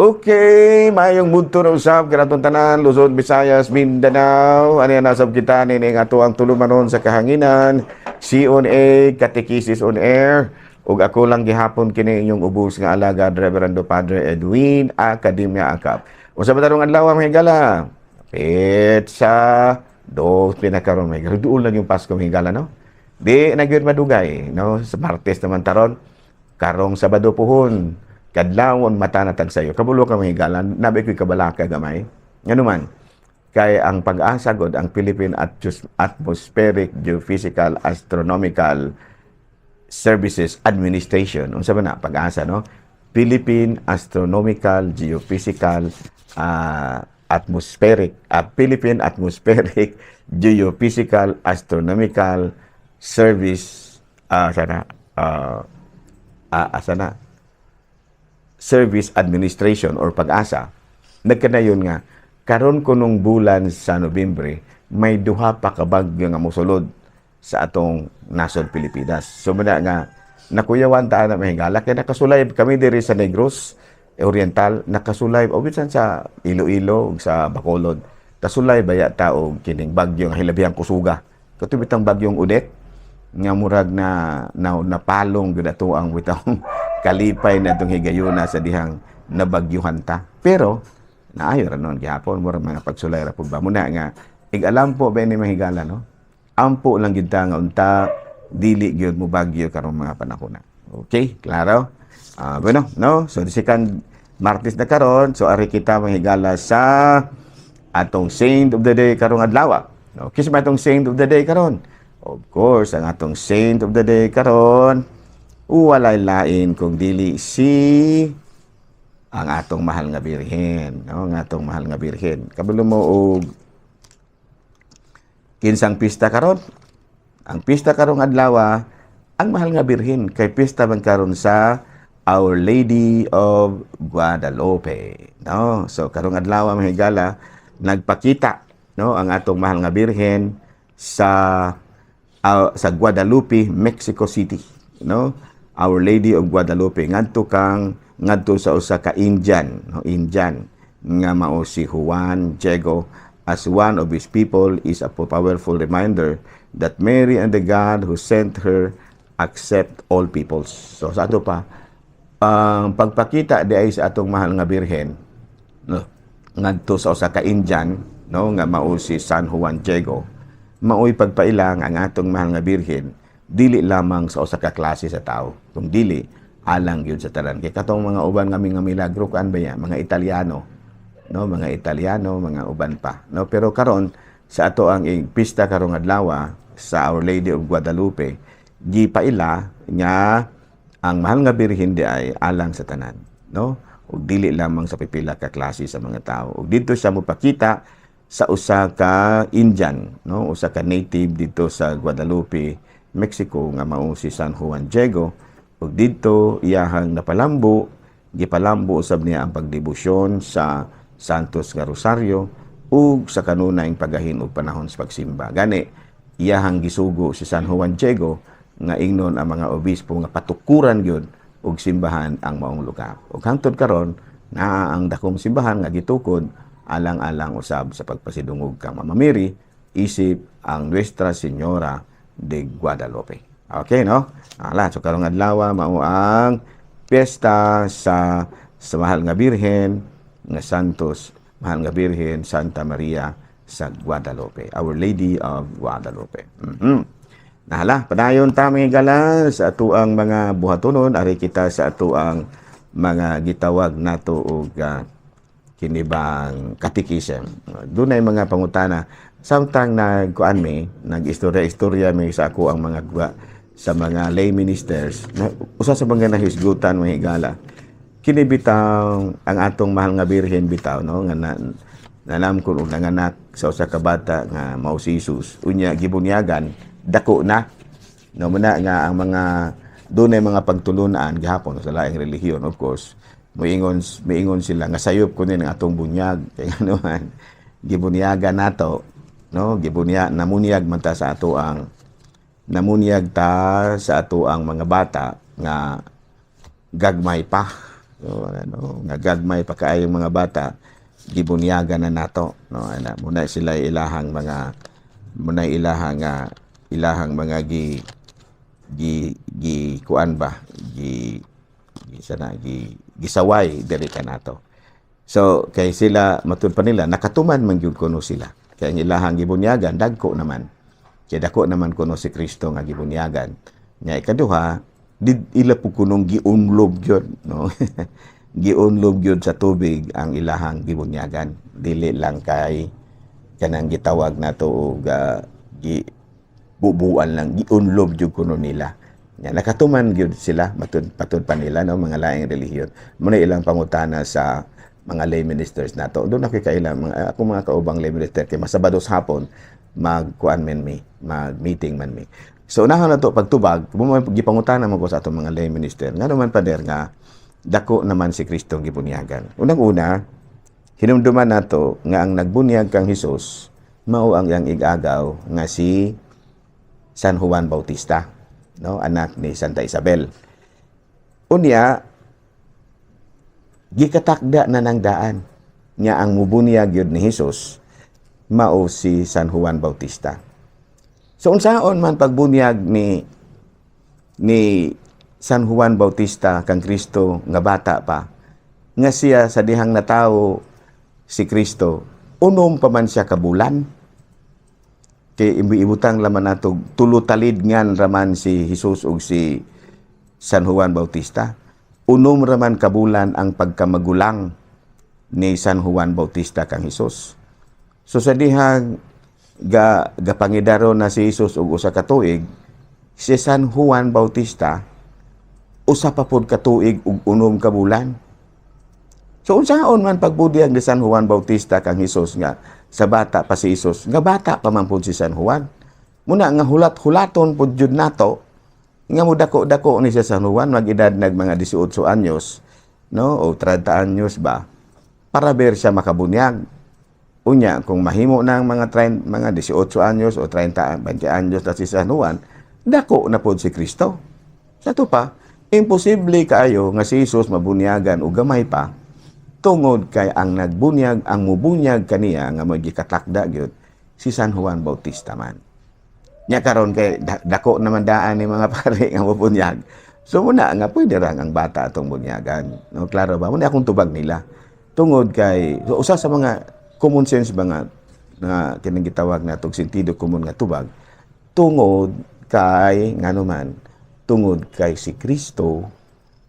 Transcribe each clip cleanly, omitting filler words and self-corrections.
Okay, mayong mudto na usab kanatong tanan, Luzon, Visayas, Mindanao. Ano yan, nasab kita ni nga ato ang tulumanon sa kahanginan. C on A, Catechesis on Air. Ug ako lang gihapon kini inyong ubos nga alagad, Reverendo Padre Edwin Academia Acap. Unsa ba tarong adlaw, mga higala? Petsa dos pinakaron, mga higala. Duol lang yung Pasko, mga higala, no? Di na gyud madugay, no? Sa Martes naman taron, karong Sabado puhon, kadlawon mata na tag sayo. Kabalo ka, mga higala, nabi ko'y kabalaka gamay. Ngano man, kay ang PAGASA gud, ang Philippine Atmospheric Geophysical Astronomical Services Administration. Unsa ba na PAGASA, no? Philippine Astronomical Geophysical Atmospheric Philippine Atmospheric Geophysical Astronomical Service sana asa na Service Administration or PAGASA, nagkanayon nga karon kunong bulan sa Nobyembre may duha pa ka bagyo nga mosulod sa atong nasod Pilipinas. So muna nga nakuyawan ta na, mahigala, kay nakasulay kami diri sa Negros Oriental, nakasulay o bisan sa Iloilo ug sa Bacolod. Kasulay baya ta og kining bagyo nga hilabihang kusuga. Kato bitang bagyong Odette nga murag na napalong gyud ato ang bitawng kalipay na atong higayuna sa dihang nabagyuhan ta. Pero naayo ra noon gihapon, murag mga pagsulay ra pud ba muna nga ig-alam po ba ni, mahigala, no? Ampo lang gid ta nga unta dili gyud mo bagyo karong mga panahon na. Okay, klaro? Ah, bueno, no? So the second Martes na karon, so ari kita, mahigala, sa atong saint of the day karong adlaw. No, kinsa man atong saint of the day karon? Of course, ang atong saint of the day karon walay lain kung dili si ang atong mahal nga birhen, no? Ang atong mahal nga birhen. Kabalo mo og kinsang pista karon? Ang pista karong adlaw, ang mahal nga birhen, kay pista man karon sa Our Lady of Guadalupe, no? So karong adlaw, mga higala, nagpakita, no, ang atong mahal nga birhen sa Guadalupe, Mexico City, no? Our Lady of Guadalupe ngadto sa usa ka Indian, no, Indian nga mao si Juan Diego as one of his people is a powerful reminder that Mary and the God who sent her accept all peoples. So sa ato pa, ang pagpakita di ay sa atong mahal nga birhen, no, ngadto sa usa ka Indian, no, nga mao si San Juan Diego, maoy pagpailang ang atong mahal nga birhen dili lamang sa usa ka klase sa tao kung dili alang gyud sa tanan. Kay katong mga uban nga mga milagro kan ba ya, mga Italiano, no, mga Italiano, mga uban pa, no? Pero karon sa ato ang pista karong adlaw sa Our Lady of Guadalupe, gipaila nga ang mahal nga birhen di ay alang sa tanan, no, ug dili lamang sa pipila ka klase sa mga tao. Ug didto siya mopakita sa usa ka Indian, no, usa ka native didto sa Guadalupe, Mexico nga mao si San Juan Diego. Ug didto iyahang napalambo, gipalambo usab niya ang pagdebosyon sa Santos nga Rosario ug sa kanunayng pagahin og panahon sa pagsimba. Gani iyahang gisugo si San Juan Diego nga ingnon ang mga obispo nga patukuran gyud og simbahan ang maong lugar. Ug hangtod karon naa ang dakong simbahan nga gitukod alang-alang usab sa pagpasidungog kang Mama Mary isip ang Nuestra Señora de Guadalupe. Okay, no? Ala, so karong adlaw mao ang piyesta sa mahal nga Birhen nga Santos, mahal nga Birhen Santa Maria sa Guadalupe, Our Lady of Guadalupe. Nahala, padayon ta, mga higala, sa atuang mga buhatonon, ari kita sa atuang mga gitawag nato og kinibang catechism. Dunay mga pangutana samtang nagkuan mi, nag-istorya-istorya mi sa ako ang mga gwa sa mga lay ministers. Na, usa sa mga nahisgutan, mga higala, kini bitaw ang atong mahal nga birhen bitaw, no, nga na, nanamkon og nanganak sa usa ka bata nga mao si Jesus, unya gibunyagan, dako na, no? Muna nga ang mga dunay mga pagtulunan gihapon sa laing relihiyon, of course, moingon sila nga sayop kuno ang atong bunyag, kay ngano man gibunyagan nato, no? Gibunya namunyag man ta sa ato ang namunyag ta sa ato ang mga bata nga gagmay pa. So, ano, nga gagmay pa kaayong mga bata, gibunyagan na nato, no? Ana muna sila ilahang mga, muna ilahang nga ilahang mga gi gi gi kuan ba, gi gi sana gi gisaway diri kanato. So kay sila, matud pa nila, nakatuman man gyud kuno sila kay ang ilahang gibunyagan dagko naman, kay dako naman kuno si Kristo nga gibunyagan nya. Ikaduha, di ila po kunong giunlob gyud, no? Giunlob gyud sa tubig ang ilahang gibunyagan, dili lang kay kanang gitawag nato og gi bubuan lang. Giunlob jud kuno nila nya. Nakatuman gyud sila matud patud pa nila, no? Mga laing relihiyon muna ilang pangutana sa mga lay ministers nato doon. Ako kaila mga ako mga kaubang lay minister kay masabados hapon magkuan man mi, mag-meeting man mi. So unahon na to pagtubag mo, gipangutana mo ko sa atong mga lay minister, ngano man, pader, nga dako naman si Kristo ang gibunyagan? Unang-una, hinumduman nato nga ang nagbunyag kang Hesus mao ang iyang igagaw nga si San Juan Bautista, no, anak ni Santa Isabel. Unya gikatakda na ng daan nga ang mubunyag yun ni Hesus mao si San Juan Bautista. So unsaon man pagbunyag ni San Juan Bautista kang Kristo nga bata pa, nga siya sa dihang natawo si Kristo 6 pa man siya ka bulan? Kay ibutang laman nato, 3 talid ngan raman si Jesus ug si San Juan Bautista. 6 raman ka bulan ang pagkamagulang ni San Juan Bautista kang Jesus. So sa dihang ga gapangidaro na si Jesus og 1 ka tuig, si San Juan Bautista 1 pa pod ka tuig ug 6 ka bulan. So unsaon man pagbudyag ni San Juan Bautista kang Hesus nga sa bata pa si Hesus, nga bata pa man pud si San Juan? Muna nga hulat-hulaton pud jud nato nga mudako-dako ni si San Juan, mag-edad nag mga 18 anyos, no, o 30 anyos ba, para ber siya makabunyag. Unya kung mahimo na ang mga 30, mga 18 anyos o 30, 20 anyos na si San Juan, dako na pod si Kristo. Sa to pa, imposible kaayo nga si Jesus mabunyagan og gamay pa tungod kay ang nagbunyag, ang mubunyag kaniya nga magikatakda gyud si San Juan Bautista man. Nya karon kay dako naman daan ni mga pare nga mubunyag. So muna nga pwede ra ang bata atong bunyagan. No, klaro ba? Muna akong tubag nila. Tungod kay so, usa sa mga common sense ba nga na kining gitawag natong sentido komon nga tubag, tungod kay ngano man, tungod kay si Kristo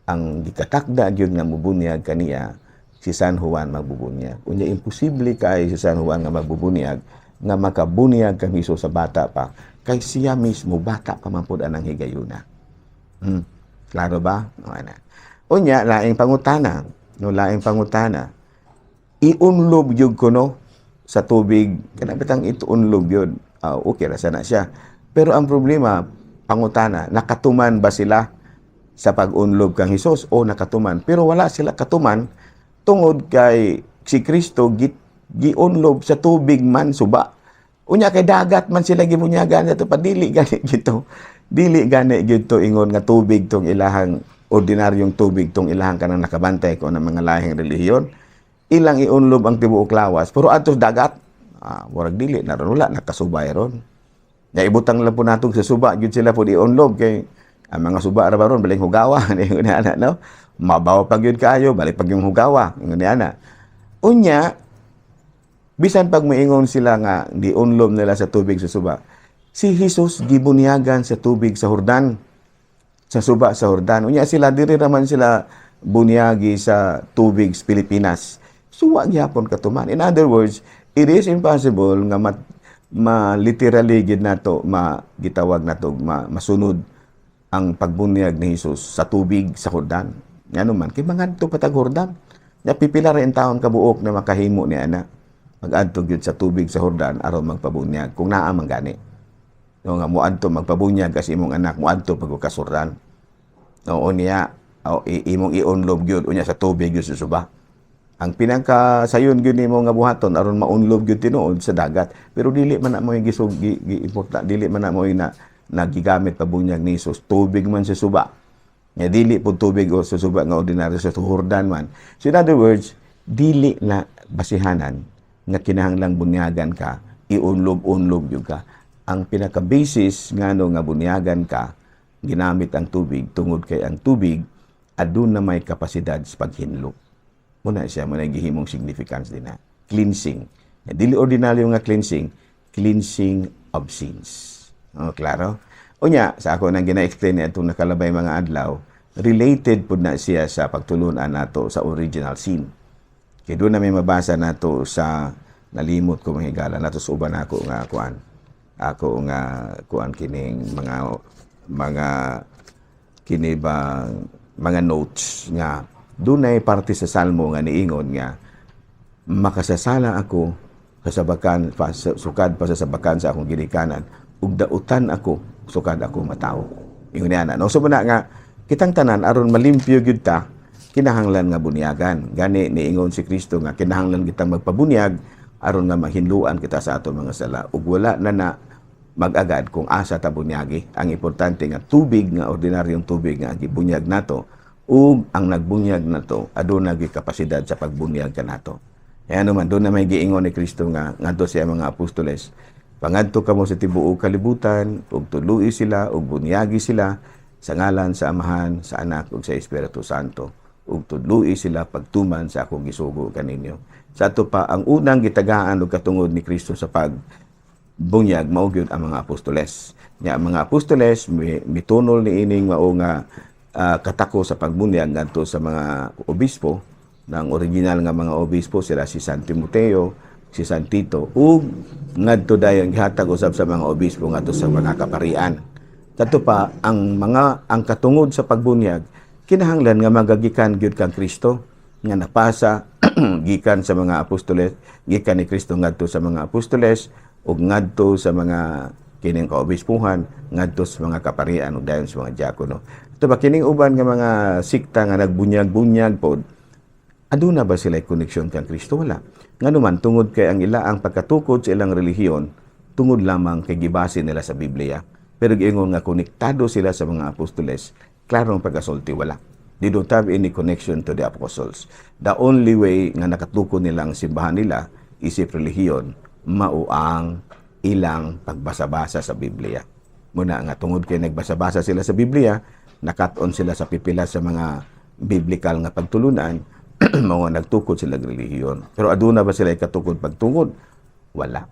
ang gikatakda gyud nga mubunyag kaniya, si San Juan magbubunyag. Unya imposible kay si San Juan nga magbubunyag, nga makabunyag kang Hesus sa bata pa, kay siya mismo bata pa man pud anang higayuna. Klaro ba? O, ana. Unya laing pangutana, no, laing pangutana. Iunlob gyud kuno sa tubig, kana bitang ituunlob gyud. Ah, okay ra sana siya. Pero ang problema, pangutana, nakatuman ba sila sa pag-unlob kang Hesus o nakatuman? Pero wala sila katuman tungod kay si Kristo giunlob sa tubig man, suba. Unya kay dagat man sila gibunyagan ato pa, dili gani gito. Dili gani gyud to ingon nga tubig tong ilahang ordinaryong tubig tong ilahang kanang nakabantay ko ng mga lahing relihiyon. Ilang iunlob ang tibuok lawas pero adto sa dagat, murag dili na ron, wala nakasubay ron. Ya ibutang lang po natong sa suba gyud sila po iunlob kay ang mga suba ra ba ron baling hugawa ni ana, no? Mabaw pa gyud kaayo, balik pag yung hugawa ingon ni ana. Unya bisan pag moingon sila nga giunlob nila sa tubig sa suba, si Jesus gibunyagan sa tubig sa Jordan, sa suba sa Jordan. Unya sila diri raman sila bunyagi sa tubig sa Pilipinas. So wa gyapon katuman. In other words, it is impossible nga ma literally gid nato ma gitawag nato masunod ang pagbunyag ni Jesus sa tubig sa Jordan. Ngano man kay mangadto pa tag Jordan. Nya pipila ra in taon kabuok na makahimo ni ana. Mag-adto gyud sa tubig sa Jordan aron magpabunyag kung naa man gani. No, nga moadto magpabunyag kasi imong anak, moadto pag ka Jordan. No, unya o, imong iunlob gyud unya sa tubig gyud sa suba. Ang pinaka sayon gyud nimo nga buhaton aron maunlob gyud tinuod sa dagat. Pero dili man na mo yung gisug gi, gi importa, dili man na mo na nagigamit pabunyag ni Jesus. Tubig man sa suba. Nga dili po tubig o sa suba nga ordinaryo, sa Jordan man. So in other words, dili na basihanan nga kinahanglang bunyagan ka, iunlob-unlob gyud ka. Ang pinaka-basis ngano nga bunyagan ka, ginamit ang tubig tungod kay ang tubig aduna may kapasidad sa paghinlo. Muna siya mo na gihimong significance din na cleansing. Nga dili ordinaryo nga cleansing, cleansing of sins. Oh, klaro? Unya, sa ako nang gina-explain ni atong nakalabay mga adlaw, related pud na siya sa pagtulunan nato sa original sin. Kay doon na may mabasa nato sa, nalimot ko, mga higala nato sa uban ako nga kuan. Ako nga kuan kining mga kini ba mga notes nga dunay parte sa Salmo nga niingon nga makasasala ako kasabakan pa, sukad pa sa sabakan sa akong ginikanan ug dautan ako sukad ako matawo. Ingon niya na, no? So muna nga kitang tanan, aron malimpyo gyud ta, kinahanglan nga bunyagan. Gani niingon si Kristo nga kinahanglan kitang magpabunyag aron nga mahinluan kita sa aton mga sala, ug wala na na mag-agad kung asa ta bunyagi. Ang importante nga tubig nga ordinaryong tubig nga gibunyag nato, ug ang nagbunyag nato aduna gyud kapasidad sa pagbunyag kanato. Kaya naman doon na may giingon ni Kristo nga ngadto siya mga apostoles, "Pangadto kamo sa tibuok kalibutan ug tudloi sila ug bunyagi sila sa ngalan sa Amahan, sa Anak ug sa Espiritu Santo, ug tudloi sila pagtuman sa akong gisugo kaninyo." Sa ato pa, ang unang gitagaan og katungod ni Kristo sa pag bunyag mao gyud ang mga apostoles. Nya ang mga apostoles mitunol ni ining mao nga katako sa pagbunyag ngadto sa mga obispo. Ng original nga mga obispo sila si San Timoteo, si San Tito, ug ngadto dayon gihatag usab sa mga obispo ngadto sa mga kaparian. Kadto pa, ang katungod sa pagbunyag kinahanglan nga magagikan gyud kang Kristo nga napasa gikan sa mga apostoles, gikan ni Kristo ngadto sa mga apostoles ug ngadto sa mga kining kaobispuhan, ngadto sa mga kaparian ug dayon sa mga diakono. Ito ba kining uban nga mga sikta nga nagbunyag-bunyag pod, aduna ba sila koneksyon kang Kristo? Wala. Ngano man, tungod kay ang ila ang pagkatukod sa ilang relihiyon tungod lamang kay gibase nila sa Biblia. Pero giingon nga konektado sila sa mga apostoles, klarong pagkasulti, wala. They don't have any connection to the apostles. The only way nga nakatukod nila ang simbahan nila isip relihiyon mao ang ilang pagbasa-basa sa Biblia. Muna nga tungod kay nagbasa-basa sila sa Biblia, nakat-on sila sa pipila sa mga biblical nga pagtulunan, mga nagtukod sila og relihiyon. Pero aduna ba sila ikatukod pagtungod? Wala.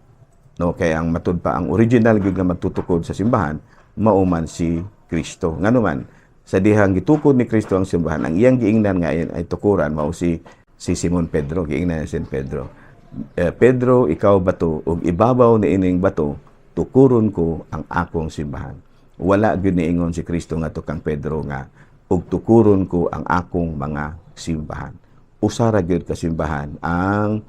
No, kaya ang matud pa, ang original gyud nga magtutukod sa simbahan mao man si Kristo. Ngano man, sa dihang gitukod ni Kristo ang simbahan, ang iyang giingnan nga ay tukuran mao si Simon Pedro, giingnan ni San Pedro. "Eh, Pedro, ikaw bato, ug ibabaw ni ining bato tukuron ko ang akong simbahan." Wala gyud niingon si Kristo nga kang Pedro nga ug tukuron ko ang akong mga simbahan. Usa ra gyud ka simbahan ang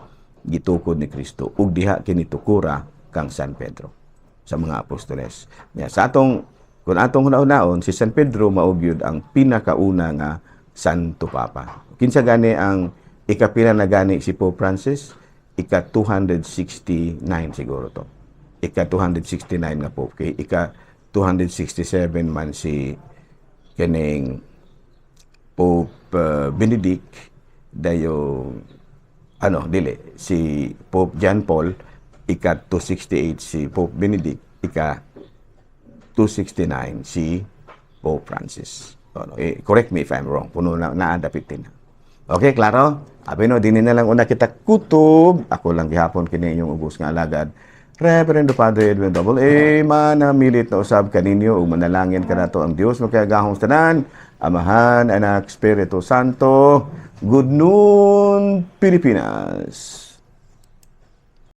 gitukod ni Kristo ug diha kini tukura kang San Pedro sa mga apostoles. Ya, sa atong kung atong hunahunaon, si San Pedro mao gyud ang pinakauna nga Santo Papa. Kinsa gani ang ikapila na gani si Pope Francis? Ika 269 siguro to. Ika 269 nga Pope kay ika 267 man si kining Pope Benedict, dayo ano, dili si Pope John Paul ika 268, si Pope Benedict ika 269, si Pope Francis. Ano, eh, correct me if I'm wrong. Puno na naadapit din. Okay, klaro? Abi no, dini na lang una kita kutob. Ako lang gihapon kini inyong ubos nga alagad, Reverendo Padre Edwin Double A, manamilit na usab kaninyo ug manalangin kanato ang Dios makagagahom tanan, Amahan, Anak, Espiritu Santo. Good noon, Pilipinas.